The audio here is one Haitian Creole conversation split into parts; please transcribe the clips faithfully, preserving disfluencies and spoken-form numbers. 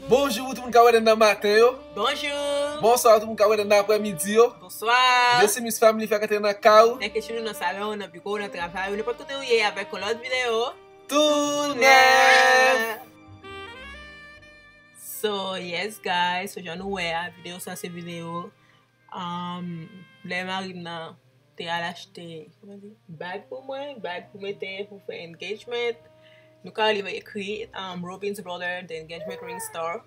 Bonjou pou tout moun k ap wè n nan maten yo. Bonjou. Bonswa pou tout moun k ap wè n nan aprèmidi yo. Bonswa. Mèsi Miss Family fè antre nan kay ou. Nèg ke chou nou nan salon, nan biwo, nan travay, nenpòt kote ou ye avèk yon lòt videyo. Tou nèf. So, yes guys, so jan nou wè a, videyo sa se videyo um, lè mari m nan te al achte, kòman di, bag pou mwen, bag pou mete pou fè engagement. Nou ka li ekri um, Robin's Brother, the engagement ring store.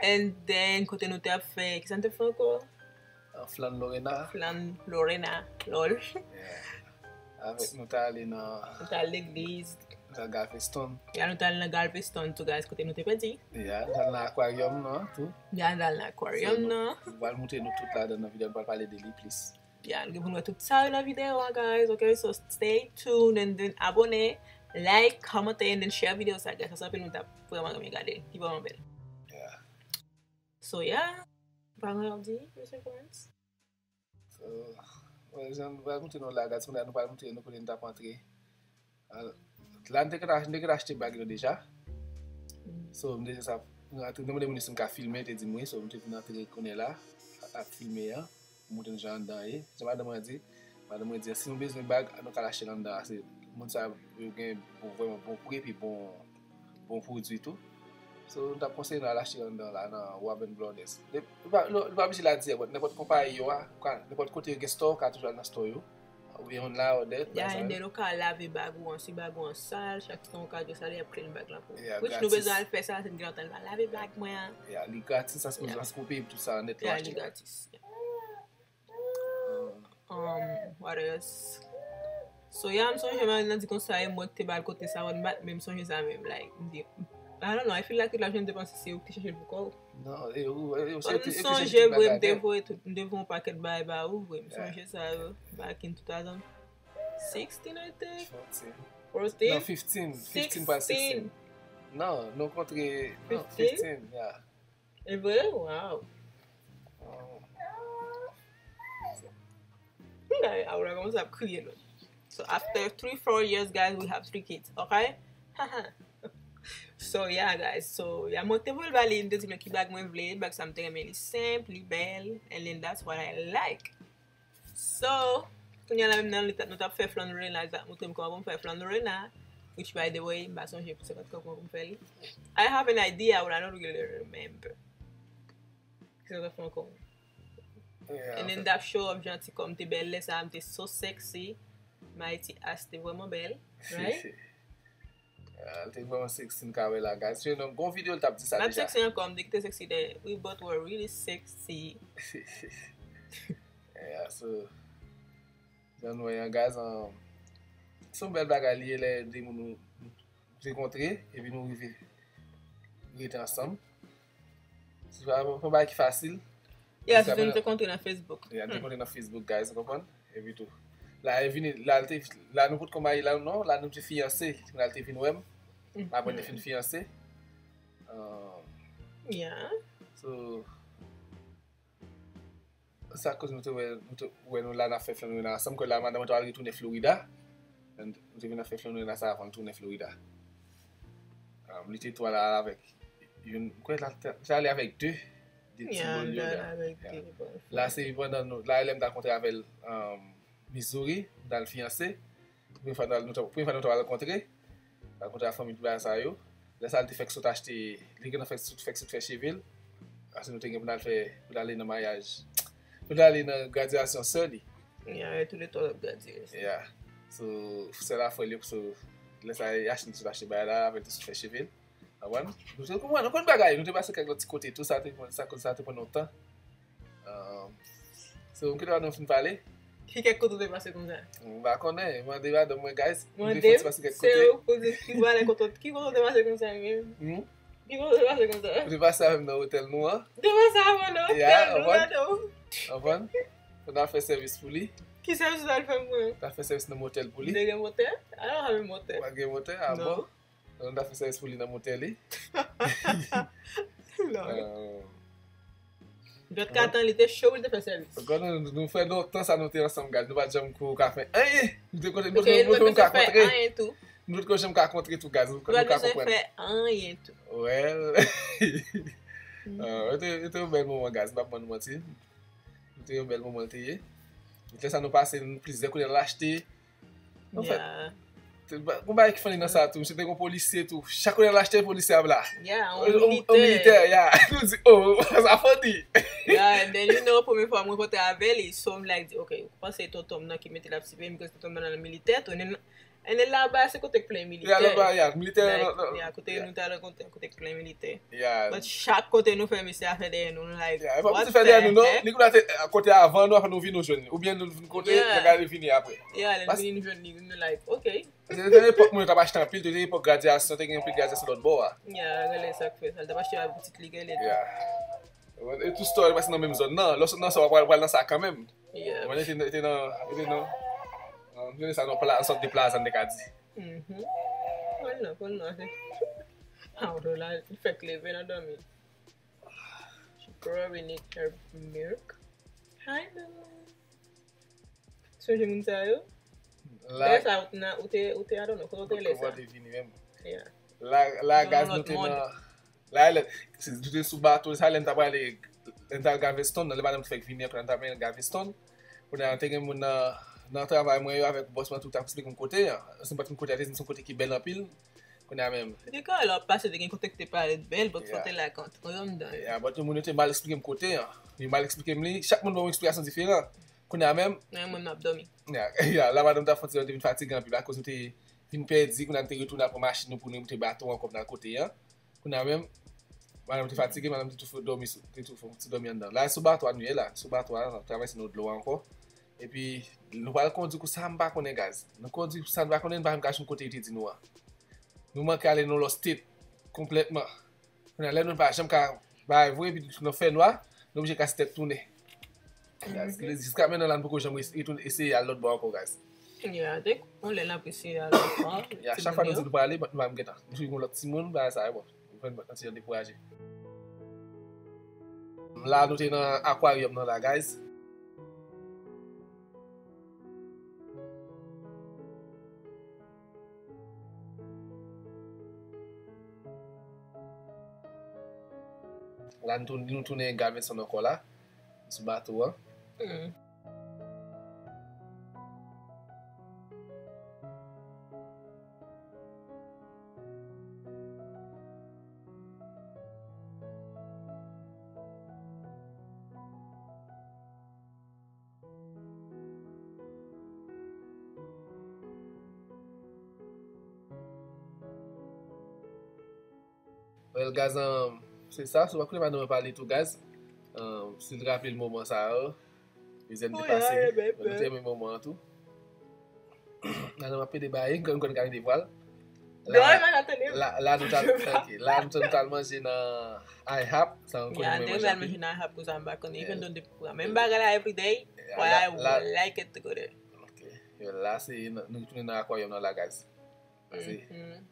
And then, kote nou te ap fè, kisa nou te ap fè ankò? Flann Lorena. Flann Lorena, lol. Avèk nou ta ale nan Nou ta al legliz. Nou ta al Galveston. Ya, nou ta al nan Galveston tou, guys, kote nou te pèdi. Ya, nou ta al nan aquarium nan tou. Ya, nou ta al nan aquarium nan. Nou pral montre nou tout ladan nan videyo, nou pral pale de li plis. Ya, nou gen pou nou wè tout sa yo nan videyo a, guys. Ok, so stay tuned and then abone, like, kòmante, and then share videyo sa, guys. Sa se anpil moun t ap vrèman renmen gade. Li vrèman bèl. Yeah. So, yeah. Pa gen anyen w ap di, mesye Florence? So, wè, jan nou pral montre nou la, guys, kounye a nou pral montre nou kote nou t ap antre. Ah, la, nou te gentan nou te gentan achte bag yo deja. So, m te sa, nou te mande moun si m ka filme, te di m wi, so, m te vin antre kounye a la, ap filme an, montre nou jan anndan ye. Jan madanm mwen di, madanm mwen di, si nou bezwen bag, nou ka al achte l anndan a. Se moun sa yo gen bon, vrèman bon pri, epi bon, bon pwodui tou. So, nou t ap konseye nou al achte anndan la, nan Robin Brothers. Li pa li pa oblije la dirèk, but nenpòt konpayi yo a, ou ka, nenpòt kote yo gen store, ou ka toujou al nan store yo. Oubyen yon la, ou dèt, Ya, and then ou ka lave bag ou an, si bag ou an sal, chak tan ou ka dwe sale, y ap clean bag lan pou ou. Yeah, Which nou gratis. Bezwen al fè sa, se gen lontan l pa lave bag mwen an. Ya, li gratis, sa se Yeah. sa se pou peye pou tout sa nèt yo Ya, achte li la. Gratis. Um, what else? So, ya, m sonje mwen nan di konsa, e mwen ki te ba l kote sa, mwen bat, men m sonje sa menm, like, m di, I don't know, I feel like tout la jounen m te panse se ou ki te chache l pou kò w. Non, e ou, e ou, Mwen m sonje vre, m te voye tout, m te voye yon pakèt bagay ba ou vre, m sonje sa yo, back in two thousand sixteen, I think. Fourteen. Fourteen? Non, fifteen. Fifteen pa sixteen. Non, nou kontre, non, Fifteen? Fifteen, yeah. E vre? Wow. Oh. Aura kòmanse ap kriye non. So after three, four years, guys, we have three kids, okay? So yeah, guys, so yeah, mwen te voye l ba li, m te di mwen ki bag mwen vle, bag sa m te renmen, li senp, li bèl, and then that's what I like. So, kounye a la menm nan li t ap, nou t ap fè flan Lorena, li t ap montre m kòman pou m fè flan Lorena, which by the way, m pa sonje pou senkant kòb kòman pou m fè li. I have an idea, but I don't really remember. Kisa w t ap fè ankò? Yeah, And then anfèt. That show up, jan ti kò m te bèl lè sa, m te so sexy. Mighty ass te vrèman bèl, right? Ah, l te vrèman sexy, n ka wè la, guys. Se yon bon videyo l t ap di sa M ap deja. Sexy ankò, m di ki te sexy de. We both were really sexy. Yeah, so, jan nou wè an, guys, um, se yon bèl bagay li ye lè de moun nou renkontre, epi nou rive rete ansanm. Se pa pa yon bagay ki fasil. Yeah, Paske se nou apre te kontre nan Facebook. Yeah, nou te kontre nan Facebook, guys, ou konprann? Epi tou. La, e vini, la, l te, la, nou potko marye la, non? La, nou te fiyanse. La, l te vin wè m. Apre, nou te fin fiyanse. Um, Yeah. So, sa koz nou te wè, nou te wè nou la n ap fè flan nou ansanm, ke la madanm mwen te al retounen Florida. And nou te vin ap fè flan nou sa avan l tounen Florida. Um, li te tou al avèk youn, m kwè la, li te ale avèk de, de ti Yeah, bòl yo yeah, la. avèk Yeah. de bòl. La, se pandan nou, la, lè m t al kontre avè l, um, Missouri, m t al fiyanse. Premye fwa nou al, nou te, premye fwa nou te al kontre. Al kontre a fanmi, tout bagay sa yo. Lè sa, li te fèk sot achte, li gentan fèk sot, fèk sot fè cheve l. Paske nou te gen pou n al fè, pou n ale nan maryaj. Pou n ale nan gradyasyon sè li. Yeah, tou le twa l ap gradye. Yeah. So, sè l a frè l yo, so, lè sa, Ashley te sot achte bagay la, avè l te sot fè cheve l. Konprann? Nou te konprann, nou konn bagay, nou te pase kèk lòt ti kote, tou sa te, sa, sa te pran nou tan. Um, so, m kite nou fin pale. Ki kèk kote w te pase konsa? M pa konnen, mande madanm mwen, guys. M te Mande fè m, ti pase kèk se kote. Ou poze ki pale kote, ki kote w te pase konsa menm? Hmm? Ki kote w te pase konsa? Ou te pase avè m nan otèl nou an. Ou te pase avè m nan otèl Yeah, nou what? Madanm. Konprann? Pou n al fè sèvis pou li. Ki sèvis ou t al fè pou mwen? N al fè sèvis nan motèl pou Ou li. te gen motè? I don't have a motè. Ou pa gen motè? Ah bon? Non. Nou t ap fè sèvis pou li nan motèl li. Non. Euh, Jòt katan li te cho pou l te fè sèvis. Gade, nou, nou fè lontan sa nou te ansanm, guys. Nou pa t janm ko ka fè anyen. Nou te kontre, nou Ok, te nou kontre, nou ka bezwen fè kontre. Anyen tou. Nou te janm ka kontre tou, guys. Nou Nou pa nou ka bezwen konprann. Fè anyen tou. Well, Ah, yo te, yo te yon bèl moman, guys, m p ap ban nou manti. Yo te yon bèl moman l te ye. Lè sa nou pase, nou plizyè koulè l achte. Anfèt, te ba- gon bagay ki funny nan sa tou, misye te gon polisye tou. Chak koulè l achte, polisye ap la. Yeah, yon militè. Yon militè, yeah. Nou di, oh, sa funny. Yeah, and then, you know, premye fwa mwen rankontre avè l, so m like, di, ok, ou panse tonton m nan ki mete l ap siveye m, bikòz tonton m nan nan militè tou, and then, and then laba se kote k plen militè. Yeah, laba, yeah, militè, like, yeah, kote nou t al rankontre, kote k plen militè. Yeah. But chak kote nou fè misye a fè dèyè nou, nou like, yeah, e pa misye fè dèyè nou, non. Li kounye a te kote avan nou, apre nou vin nou jwenn li. Oubyen nou vin kote, yeah, nèg la vin vini apre. Yeah, lè nou vin jwenn li, nou like, ok. Paske se te epòk moun yo t ap achte anpil, te epòk gradyasyon, te gen anpil gradyasyon lòt bò a. Yeah, gade sa k fè sa. L t ap achte a pitit li, gade tou. Yeah. E tou store yo pase nan menm zòn nan. Lè w sot nan sa, w pral, pral nan sa kanmenm. Yeah. Mwen te, te nan, te nan, um, te nan sa nan pla, sòt de plaza, n te ka di. Mhm. Pran nan, pran nan. A, w la, li fèk leve nan dòmi. She probably need her milk. Hi, Lou. Sonje moun sa yo? La, lè sa, ou te nan, ou te, ou te, I don't know, kote ou te lè sa? Kote w te vini menm? Yeah. La, la, guys, nou te nan, la, lè, se, nou te sou bato, sa, lè n t ap prale, lè n t al Galveston, nan, lè madanm te fèk vini ankò, lè n t ap mennen Galveston. Kounye a, te gen moun nan, nan travay mwen yo avèk bòs mwen tou, t ap esplike m kote a. Se pa t yon kote a, te di m se yon kote ki bèl anpil. Kounye a menm. Te gen kare lè w ap pase, te gen kote ki te parèt bèl, but fò te like antre anndan. Yeah, but moun yo te mal eksplike m kote a. Yo mal eksplike m li. Chak moun ban yon eksplikasyon diferan. Kounye a menm. Men mwen, m ap dòmi. Yeah, yeah, la madanm ta fè ti jan te vin fatige anpil akoz nou te vin pèdi, kounye a nou te retounen al pran machin nou pou nou moute bato ankò pou n al kote a. Kounye a menm, madanm te fatige, madanm te tou fè dòmi sou, te tou fè yon ti dòmi anndan. La, sou bato a nou ye la, sou bato a, n ap travèse nan dlo a ankò. Epi, nou pral kondui kou sa, m pa konnen, guys. Nou kondui kou sa, nou pa konnen, nou pa menm ka jwenn kote yo te di nou a. Nou manke ale nan lòt state konplètman. Kounye a, lè nou pa janm ka bay vre, epi nan fènwa, nou oblije kase tèt tounen. Guys, jiska mennan la, nou poko janm res- retourne eseye al lòt bò ankò, guys. Yeah, I think yon lè n ap eseye al lòt bò. Yeah, chak fwa nou di nou prale, but nou pa menm gentan. Nou jwenn yon lòt timoun, bagay sa, bon. Nou fè yon ti jan dekouraje. La, nou te nan akwaryòm nan la, guys. La, nou tou- nou tounen Galveston ankò la, sou bato a. Mm. Well, guys, um, se sa. Si w pa koute madanm mwen pale tou, guys. Um, si l raple l moman sa yo, plizyè n te pase, nou te renmen moman an tou. Madanm ap pede baye, m konn ka mete vwal. La, la, la nou t al, ok, la nou t al manje nan IHOP, sa nou konn manje anpil. Manje nan IHOP pou sa m pa konnen, even though depi pou menm bagay la everyday, but I would like it to go there. Ok. Yo, la se, nou tounen nan akwaryòm nan la, guys. Pase. Mhm.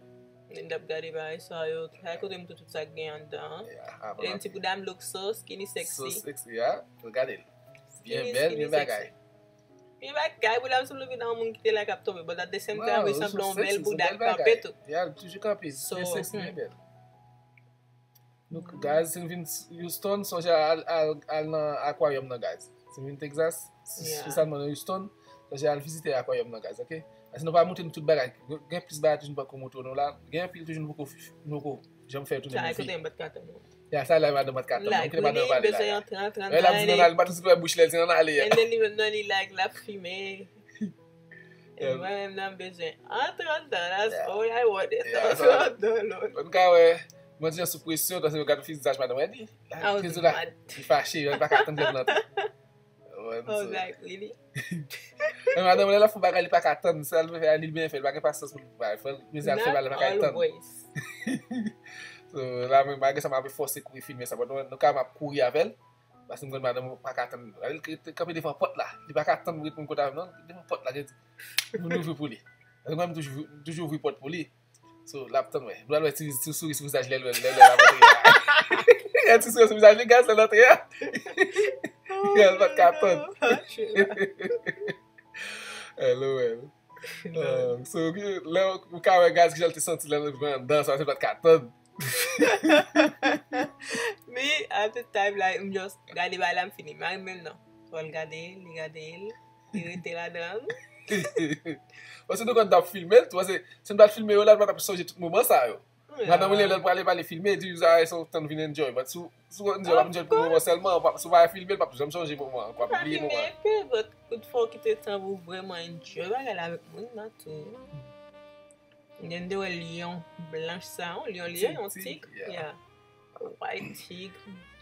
N ap gade bagay sa yo. Sa kote m tout, tout sa k gen anndan an. Yeah, avan n ap ti bouda m look so skinny sexy. So sexy, yeah. Gade l. Byen bèl, byen bagay. Byen bagay, bouda m sanble vin yon moun ki te la k ap tonbe, but at the same time, li sanble yon bèl bouda k kanpe tou. Yeah, toujou kanpe. So, byen sexy, byen bèl. Nou, guys, si n vin Houston, sonje al, al, al nan akwaryòm nan, guys. Si n vin Texas, espesyalman nan Houston, sonje al vizite akwaryòm nan, guys, ok? Paske nou pa montre nou tout bagay. Gen plis bagay toujou nou poko montre nou la. Gen anpil toujou nou poko, nou poko janm fè tounen. Sa, kote m pa t ka tann ou. Ya, sa la, madanm pa t ka tann. Like, m kite madanm pale la. Lè l ap di nan ale, m pa t sou bouch lè l di nan ale a. And then li menm nan li like, l ap fimen. E mwen menm nan m bezwen antre anndan, that's all I want, antre anndan lòt. Mwen ka wè, mwen di jan sou presyon, paske yo gade fizaj madanm mwen, li, li fache, li pa ka tann lè l antre. I was like, really? Men madanm mwen, lè l ap fè yon bagay, li pa ka tann, sa l vle fè a, li byen fè, li pa gen pasyans pou l bay, fò l, men sa l fè bagay, li pa ka tann. So, la, mwen, malgre sa, m ape fòse kouri filme sa, but nou, nou ka, m ap kouri avè l. Paske m konn madanm mwen pa ka tann. Gade l te kanpe devan pòt la. Li pa ka tann pou reponn kote avè m, non. Devan pòt la, gen moun ouvri pou li. Paske mwen, m toujou, toujou ouvri pòt pou li. So, l ap tann, wè. Nou al wè ti, ti souri sou vizaj lè, lè, lè, lè l ap antre a. Gen ti souri sou vizaj li, guys, lè l antre a. Guys, l pa t ka tann. L O L. So, lè ou ka wè, guys, kijan l te santi lè l rive anndan, sa, se pa t ka tann. Me, Tout time la, m just gade bagay la, m fini. Mari m menm non. Fò l gade l, li gade l, li rete ladan l. Paske nou konn t ap filme l tou, paske si n pa t filme yo la, nou pa t ap sonje tout moman sa yo. Madanm ou lè l prale, prale filme, di sa se yon tan vin enjoy. But si w, si w enjoy, w ap enjoy pou moman sèlman, w ap, si w pa filme l, w ap janm sonje moman an, w ap bliye moman an. Epi, but kout fò w kite tan pou w vrèman enjoy bagay la avèk moun nan tou. Gen de wè lyon blanch sa, yon lyon li ye, yon tig, yeah. White tig,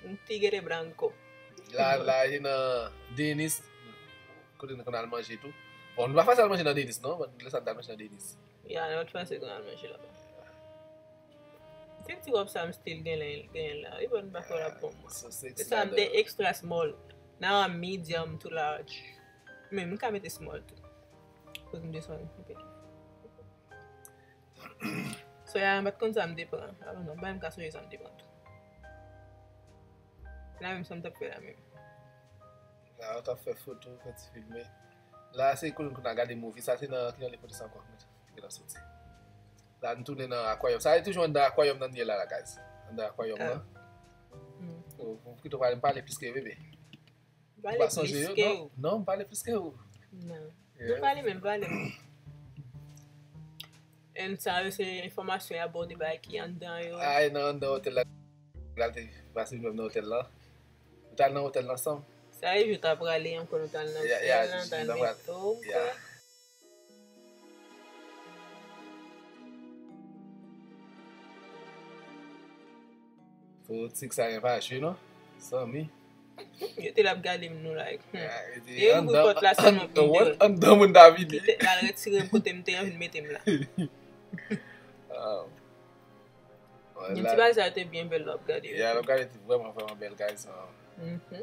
un tigre blanco. La, la, e nan Denis, kote nou konn al manje tou. Bon, nou pa fasil al manje nan Denis, non, but lè sa nou t al manje nan Denis. Ya, lòt fwa se konn al manje laba. Se ti wòb sa m still genyen, genyen la. Wi, bon, m pa kwè l ap bon mwen. Se sa m te extra small. Now I'm medium to large. Men m ka mete small tou. Koz m desann anpil. So, ya, m pa t konn sa m te pran. I don't know, m pa menm ka sonje sa m te pran tou. La menm sa m t ap fè la menm. La, ou t ap fè foto, fè ti filme. La, se kounye a gade movie. Sa se nan, ki nan lekòl sa ankò? Ki nan soti. La, nou tounen nan akwayòm. Sa, e toujou anndan akwayòm nan n ye la, la, guys. Anndan akwayòm nan. Ou, ou kite w pale, m pale plis ke bebe. Ou pa sonje yo, non? Non, m pale plis ke ou. Non. Nou pale, men m pale. And sa yo se enfòmasyon y ap ba w de bagay ki anndan yo. Ay, nan anndan otèl la. La te pase menm nan otèl la. Nou t al nan otèl la ansanm. Sa e jou t ap prale ankò, nou t al nan otèl la, nou t al mete w. Fo tig sa gen pa jwe non. Zanmi. Yo te la ap gade m nou like. Hmm. E ouvri pòt la sèlman pou m deyò. Anndan moun ta vini. Kite al retire m kote m te an vin mete m la. Gen ti bagay sa yo te byen bèl lè w ap gade yo. Ya, lè w ap gade te vrèman, vrèman bèl, guys. Mhm.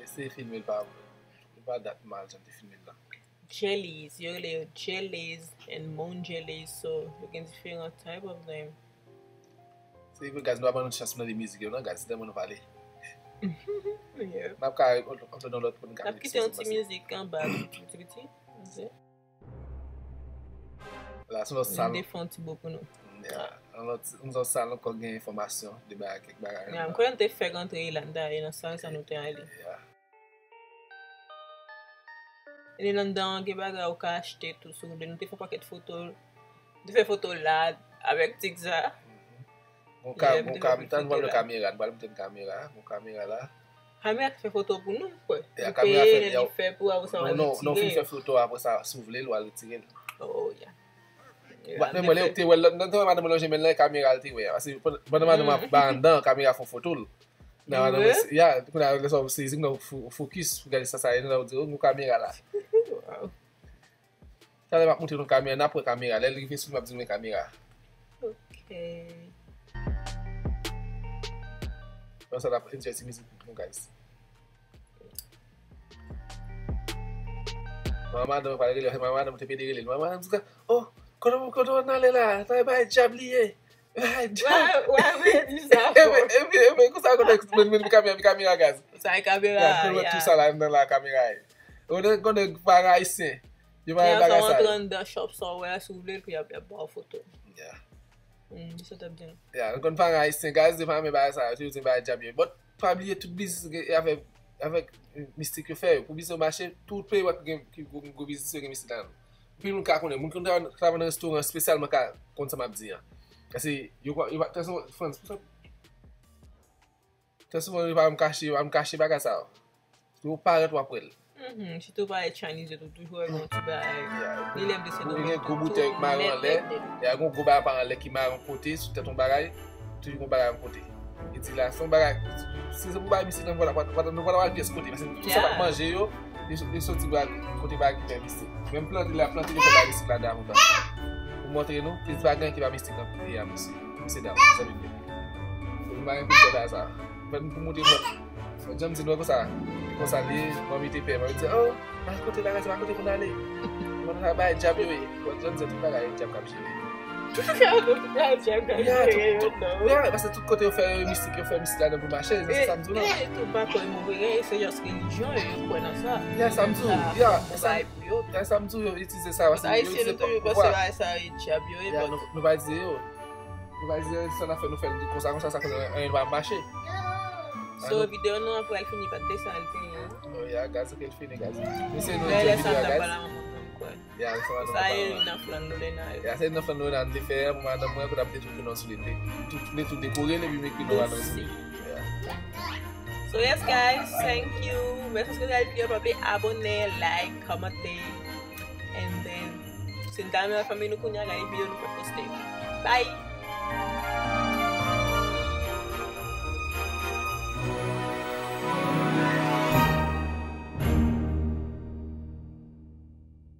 Eseye filme l pa, li pa dat mal jan te filme l la. Jellies, yo rele yo jellies and moon jellies, so yo gen diferan type of them. Se vre, guys, nou ap ban nou chans pou nou tande mizik yo, non, guys, se tèlman nou pale. Yeah. N ap ka antre nan lòt moun. N ap kite yon ti mizik anba tou, piti piti. La, se yon lòt sal. N te fè yon ti bo pou nou. Yeah. Yon lòt, yon lòt sal ankò gen enfòmasyon, de bagay, kèk bagay. Yeah, m kwè n te fèk antre la, n ta ale nan sal sa nou te ale. Yeah. E nan anndan an, gen bagay ou ka achte tou, si w vle. Nou te fè yon pakèt foto. Nou te fè foto la avèk tig sa. Gon ka, gon ka, m tann pral yon kamera, nou pral mete yon kamera, gon kamera la. Kamera ki fè foto pou nou, m kwè. Nou peye lè li fè pou apre sa, nou retire. Non, non, fin fè foto, apre sa, si w vle l, w al retire l. Oh, yeah. Men mwen, lè ou te wè l, nan te wè madanm mwen lonje men l nan kamera l te wè a. Paske pandan madanm ap ba anndan, kamera fè foto l. Nan madanm mwen, ya, kounye a lè sa w sezi, nan w fokis pou gade sa sa ye, nan w di, oh, nou kamera la. Talè m ap montre nou kamera, n ap wè kamera. Lè l rive sou li, m ap di nou men kamera. Ok. Lè sa n ap enjoy ti mizik nou, guys. Manman madanm pral rele, manman madanm te pede rele l. Manman madanm di, oh, kote, kote w nan ale la? Nan bay djab li ye. Bay djab. Wè, wè, wè, di sa fò. Epi, epi, epi, konsa kote men, men, kamera, kamera, guys. Sa e kamera, ya. Kote w wè tou sa la, nan la kamera ye. Konnen, konnen paran ayisyen. Yo pa gen bagay sa yo. Antre anndan shop sa w wè a, si w vle, epi y ap, y ap ba w foto. Yeah. Hmm, di sa w t ap di. Yeah, nou konn paran ayisyen, guys, yo pa renmen bagay sa yo, yo di bagay djab yo. But, pa bliye tout biznis gen, e avèk, avèk mistik yo fè yo. Pou biznis yo mache, tout peyi w wè ki gen, ki gwo, gwo biznis yo gen mistik ladan l. Anpil moun ka konnen, moun ki konn travay, travay nan restoran espesyalman ka konn sa m ap di an. Paske yo, yo pa, trè souvan, Frans, pou sa, trè souvan, yo pa janm kache, yo pa janm kache bagay sa yo. Si w parèt, w ap wè l. Mhm, sitou parèt Chinese yo tou, toujou wè yon ti bagay. Yeah. Ni lè m te sot ou gen gwo boutèy ki mare anlè. Ya, gen gwo bagay pa anlè ki mare yon kote, sou tèt yon bagay, toujou gen yon bagay yon kote. E di la, se yon bagay, si se pou bay misye nan vwala, pa, pa, nou pa pral pyès kote, paske tout sa k ap manje yo, yo, yo soti kote bagay ki fè misye. Menm plante la, plante yo fè bay misye ladan avan. Pou montre nou, plis bagay ki pa misye nan peyi a, mesye. Mesye dam, zanmi m yo. Fò nou pa gen pil bagay sa. Fè m pou montre mwen. Fò janm di nou konsa. Konsa li, manmi te pè. Manmi di, oh, pa kote bagay sa, pa kote pou n ale. Mwen sa bay djab yo ye. Fò janm di tout bagay djab k ap jere. Tout bagay djab k ap jere yo, non. Ya, paske tout kote yo fè mistik, yo fè mistik ladan pou mache, se sa m di w la. E tou pa kwè move, se jis relijyon yo, yo kwè nan sa. Ya, sa m di w, ya, sa m di w, yo itilize sa, paske yo itilize pouvwa. Ayisyen nou toujou panse bagay sa e djab yo ye, but nou pa itilize yo. Nou pa di sa n ap fè, nou fè l konsa, konsa, sa fè anyen pa ap mache. So, videyo nou an pral fini pa de sa l te ye. Oh yeah, guys, ok, l fini, guys. Men se nou Lè te lè sa videyo, m ta guys. Pale a manman m kwè. Yeah, sa va Sa e nan flan nou lè nan yo. Ya, se nan flan nou nan li fè, pou madanm mwen, pou n ap detounen nou sou lete. Tout, li tou dekore, li byen ekri nou anons. Yeah. So yes guys, thank you. Mèsi paske w gade videyo, pa bliye abone, like, kòmante. And then, si n ta renmen wè fanmi nou kounye a, gade videyo nou fè poste. Bye!